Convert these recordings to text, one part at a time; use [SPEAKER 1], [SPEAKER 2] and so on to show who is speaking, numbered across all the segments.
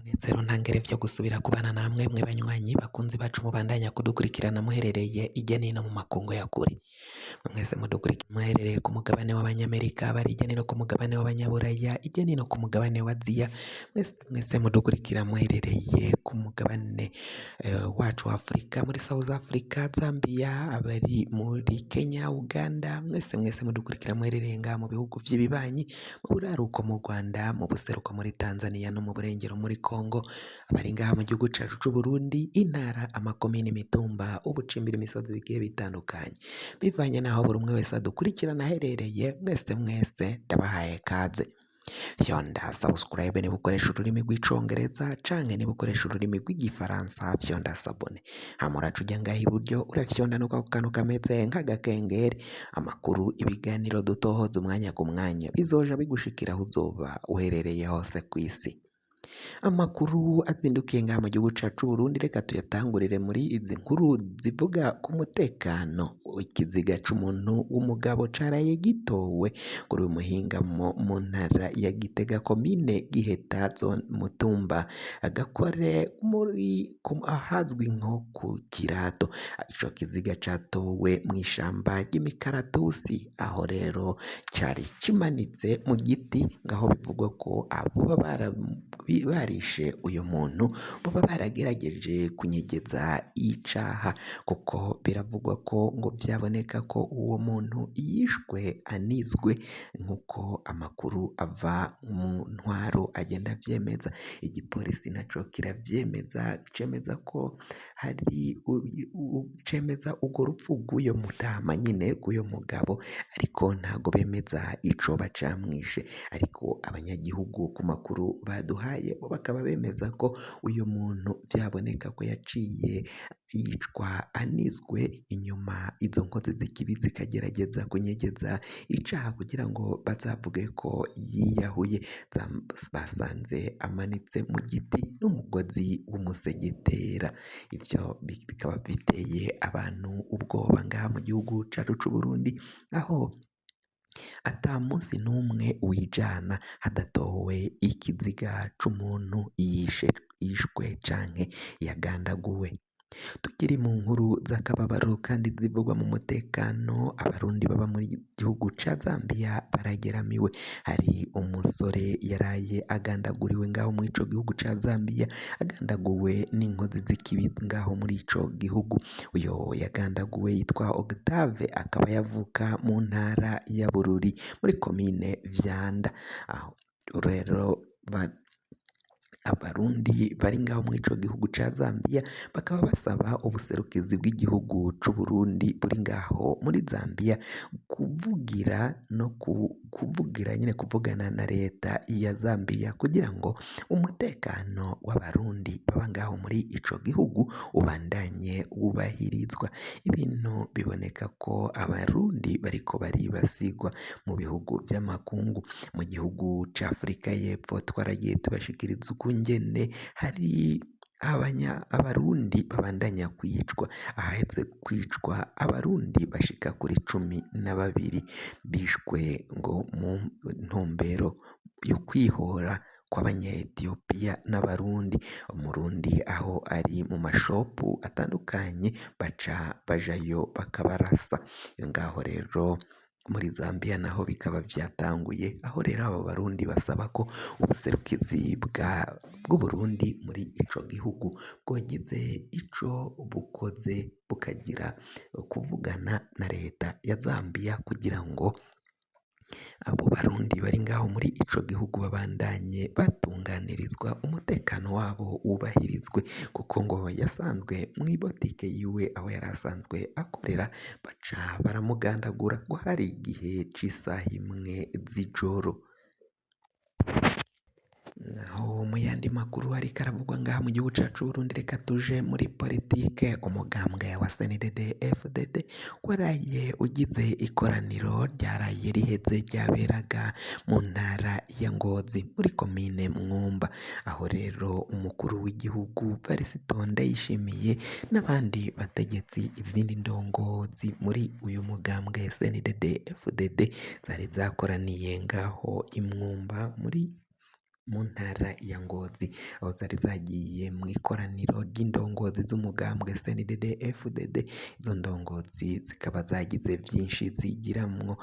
[SPEAKER 1] Umunezero ntangere vyo gusubira kubana namwe mwe banywanyi bakunzi bacu mubandanya kudukurikirana muherereye irya nino mu makungu ya kure. Mwese mudukurikira muherereye ku mugabane w'abanyamerika, bari irya nino ku mugabane w'abanyaburaya, irya nino ku mugabane wa Aziya, mwese mwese mudukurikira muherereye ku mugabane wacu wa Afrika, muri South Africa, Zambia, abari muri Kenya, Uganda, mwese mwese mudukurikira muherereye ngaha mu bihugu vy'ibibanyi, mu buraruko mu Rwanda, mu buseruko muri Tanzania no mu burengero muri Congo, abari ngaha mu gihugu cacu c'Uburundi, intara, amakomine, imitumba, ubucimbira imisozi bigiye bitandukanye, bivanye n'aho buri umwe wese adukurikirana aherereye, mwese mwese ndabahaye kaze. Fyonda subscribe niba ukoresha ururimi rw'icongereza canke niba ukoresha ururimi rw'igifaransa fyonda s'abonner. Hama uraca uja ngaha iburyo urafyonda no kwako kantu kameze nk'agakengeri, amakuru, ibiganiro dutohoza umwanya ku mwanya bizoja bigushikira aho uzoba uherereye hose kw'isi. Amakuru azindukiye ngaha mu gihugu cacu c'Uburundi reka tuyatangurire muri izi nkuru zivuga ku mutekano. Ikiziga c'umuntu w'umugabo caraye gitowe kuri uyu muhingamo mu ntara ya Gitega komine Giheta zone Mutumba Gakore muri ahazwi nko ku Kirato. Ico kiziga catowe mw'ishamba ry'imikaratusi aho rero cari kimanitse mu giti ngaho bivugwa ko aboba barishe uyu muntu boba baragerageje kunyegeza icaha kuko biravugwa ko ngo vyaboneka ko uwo muntu yishwe anizwe nk'uko amakuru ava mu ntwaro agenda avyemeza. Igipolisi naco kiravyemeza cemeza ko hari cemeza urwo rupfu rw'uyo mutama nyene rw'uyo mugabo ariko ntago bemeza icoba camwishe, ariko abanyagihugu ku makuru baduhaye bo bakaba bemeza ko uyu muntu vyaboneka ko yaciye yicwa anizwe inyuma izo nkozi z'ikibi zikagerageza kunyegeza icaha kugira ngo bazavuge ko yiyahuye. Basanze amanitse mu giti n'umugozi w'umusegetera. Ivyo bikaba biteye abantu ubwoba ngaha mu gihugu cacu c'Uburundi aho ata munsi n'umwe wijana hadatowe ikiziga c'umuntu yishwe canke yagandaguwe. Tukiri mu nkuru z'akababaro kandi zivugwa mu mutekano, abarundi baba muri gihugu ca Zambia barageramiwe. Hari umusore yaraye agandaguriwe ngaho muri ico gihugu ca Zambia, agandaguwe n'inkozi z'ikibi ngaho muri ico gihugu. Uyo yagandaguwe yitwa Octave akaba yavuka mu ntara ya Bururi muri komine Vyanda. Aho rero abarundi bari ngaho muri ico gihugu ca Zambia bakaba basaba ubuserukizi bw'igihugu c'Uburundi buri ngaho muri Zambia kuvugira no kuvugira nyene kuvugana na leta ya Zambia kugira ngo umutekano w'abarundi baba ngaho muri ico gihugu ubandanye wubahirizwa. Ibintu biboneka ko abarundi bariko baribasigwa mu bihugu vy'amakungu. Mu gihugu ca Afrika y'Epfo twaragiye tubashikiriza ukungene hari abarundi babandanya kwicwa, ahaheze kwicwa abarundi bashika kuri 12 bishwe ngo mu ntumbero yo kwihora kw'abanya-Ethiopia n'abarundi. Umurundi aho ari mu mashopu atandukanye baca bajayo bakabarasa. Ngaho rero muri Zambia naho bikaba vyatanguye, aho rero abo barundi basaba ko ubuserukizi bw'Uburundi muri ico gihugu bwogize ico bukoze bukagira kuvugana na leta ya Zambia kugira ngo abo barundi bari ngaho muri ico gihugu babandanye batunganirizwa, umutekano wabo wubahirizwe kuko ngo yasanzwe mw'ibotike yiwe aho yari asanzwe akorera baca baramugandagura ngo hari igihe c'isaha imwe z'ijoro. Naho mu yandi makuru ariko aravugwa ngaha mu gihugu cacu c'Uburundi reka tuje muri politike. Umugambwe wa CNDD FDD waraye ugize ikoraniro ryaraye riheze ryaberaga mu ntara ya Ngozi muri komine Mwumba, aho rero umukuru w'igihugu Varisito Ndayishimiye n'abandi bategetsi izindi ndongozi muri uyu mugambwe CNDD FDD zari zakoraniye ngaho i Mwumba muri mu ntara ya Ngozi, aho zari zagiye mw'ikoraniro ry'indongozi z'umugambwe CNDD FDD, izo ndongozi zikaba zagize vyinshi zigiramwo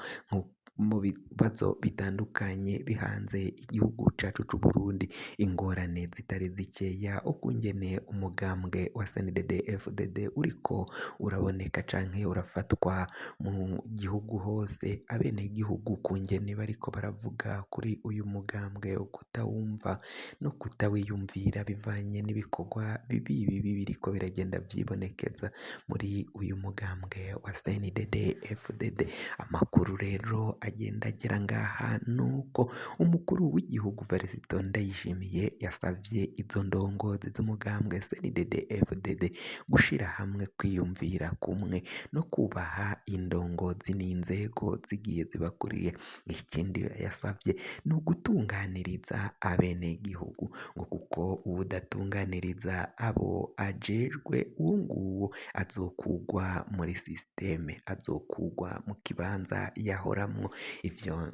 [SPEAKER 1] mu bibazo bitandukanye bihanze igihugu cacu c'Uburundi, ingorane zitari zikeya ukungene umugambwe wa CNDD FDD uriko uraboneka canke urafatwa mu gihugu hose, abenegihugu ukungene bariko baravuga kuri uyu mugambwe ukutawumva no kutawiyumvira bivanye n'ibikorwa bibi bibi biriko biragenda vyibonekeza muri uyu mugambwe wa CNDD FDD. Amakuru rero agenda agera ngaha nuko umukuru w'igihugu Varisito Ndayishimiye yasavye izo ndongozi z'umugambwe CNDD FDD gushira hamwe kwiyumvira kumwe no kubaha indongozi n'inzego zigiye zibakuriye. Ikindi yasavye ni ugutunganiriza abenegihugu ngo kuko uwudatunganiriza abo ajejwe uwo nguwo azokugwa muri sisiteme, azokugwa mu kibanza yahoramwo. Ivyo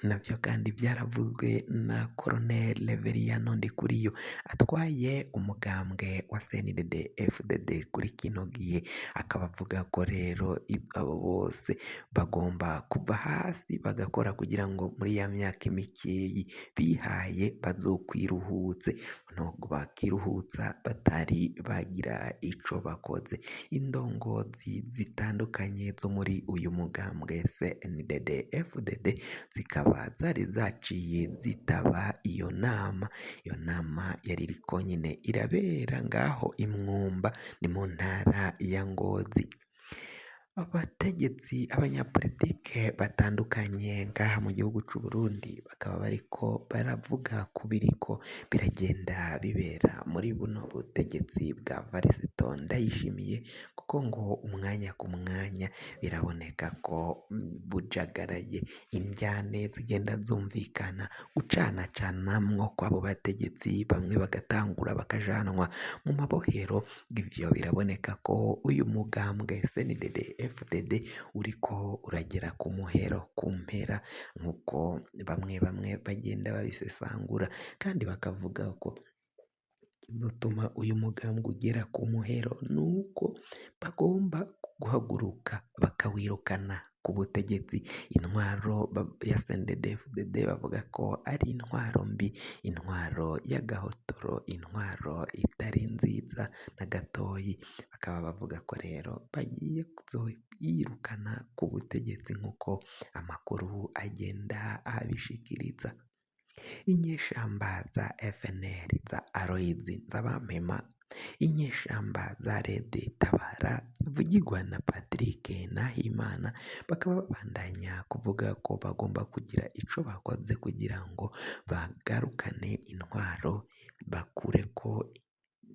[SPEAKER 1] navyo kandi vyaravuzwe na Colonel Reveriyano Ndikuriyo atwaye umugambwe wa CNDD FDD kuri kino gihe, akaba avuga ko rero abo bose bagomba kuva hasi bagakora kugira ngo muri ya myaka mikeyi bihaye bazokwiruhutse, ntabwo bakiruhutsa batari bagira ico bakoze. Indongozi zitandukanye zo muri uyu mugambwe CNDD FDD zikaba zari zaciye zitaba iyo nama, iyo nama yari iriko nyene irabera ngaho i Mwumba ni mu ntara ya Ngozi. Abategetsi, abanyapolitike batandukanye ngaha mu gihugu c'Uburundi bakaba bariko baravuga ku biriko biragenda bibera muri buno butegetsi bwa Varisito Ndayishimiye, kuko ngo umwanya ku mwanya biraboneka ko bujagaraye, indyane zigenda zumvikana, gucanacanamwo kw'abo bategetsi bamwe bagatangura bakajanwa mu mabohero, ivyo biraboneka ko uyu mugambwe CNDD FDD uriko uragera ku muhero, ku mpera nk'uko bamwe bamwe bagenda babisesangura, kandi bakavuga ko ikizotuma uyu mugambwe ugera ku muhero nuko bagomba guhaguruka bakawirukana ku butegetsi. Intwaro ya CNDD FDD bavuga ko ari intwaro mbi, intwaro y'agahotoro, intwaro itari nziza na gatoyi, bakaba bavuga ko rero bagiye kuzoyirukana ku butegetsi nk'uko amakuru agenda abishikiriza. Inyeshamba za FNL za Aloys Nzabampema, inyeshamba za Red Tabara zivugirwa na Patrick Nahimana, bakaba babandanya kuvuga ko bagomba kugira ico bakoze kugira ngo bagarukane intwaro, bakureko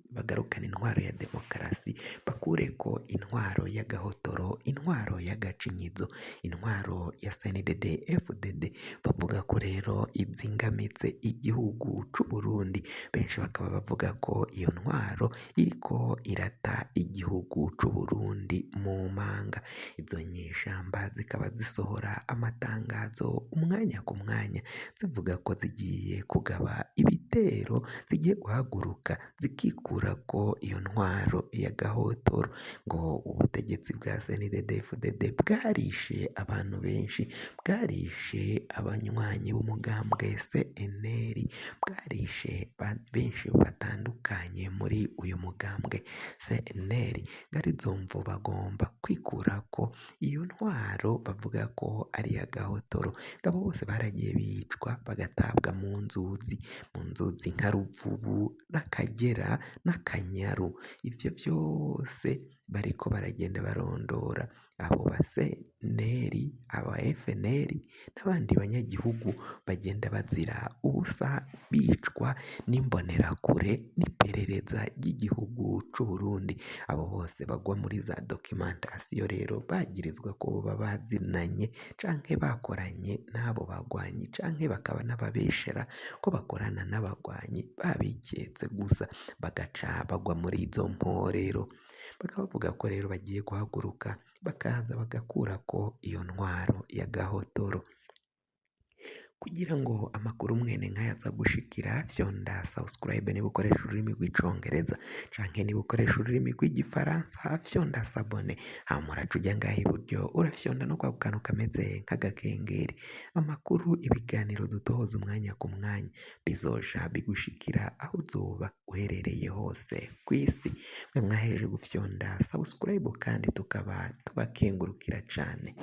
[SPEAKER 1] bagarukane intwaro ya demokarasi, bakureko intwaro y'agahotoro, intwaro y'agacinyizo, intwaro ya CNDD FDD. Bavuga ko rero izingamitse igihugu c'Uburundi, benshi bakaba bavuga ko iyo ntwaro iriko irata igihugu c'Uburundi mu manga. Izo nyeshamba zikaba zisohora amatangazo umwanya ku mwanya zivuga ko zigiye kugaba ibitero, zigiye guhaguruka zikikurako iyo ntwaro y'agahotoro, ngo ubutegetsi bwa CNDD FDD bwarishe abantu benshi, bwarishe abanywanyi b'umugambwe CNL, bwarishe benshi batandukanye muri uyu mugambwe CNL, ngo arizo mvo bagomba kwikurako iyo ntwaro bavuga ko ari iy'agahotoro, abo bose baragiye bicwa bagatabwa mu nzuzi, mu nzuzi nka Ruvubu n'Akagera n'Akanyaru, ivyo vyose bariko baragenda barondora abo ba CNL, aba FNL n'abandi banyagihugu bagenda bazira ubusa bicwa n'imbonerakure n'iperereza ry'igihugu c'Uburundi, abo bose bagwa muri za documentation rero bagirizwa ko boba bazinanye canke bakoranye n'abo bagwanyi canke bakaba n'ababeshera ko bakorana n'abagwanyi babiketse gusa bagaca bagwa muri izo mporero, bakaba bavuga ko rero bagiye guhaguruka bakaza bagakurako iyo ntwaro y'agahotoro. Kugira ngo amakuru mwene nkaya aza gushikira, fyonda subscribe niba ukoresha ururimi rw'icongereza, canke niba ukoresha ururimi rw'igifaransa fyonda s'abonner, hama uraca uja ngaha iburyo urafyonda no kwako kantu kameze nk'agakengeri. Amakuru, ibiganiro dutohoza umwanya ku mwanya bizoja bigushikira aho uzoba uherereye hose kw'isi. Mwe mwahejeje gufyonda subscribe kandi tukaba tubakengurukira cane.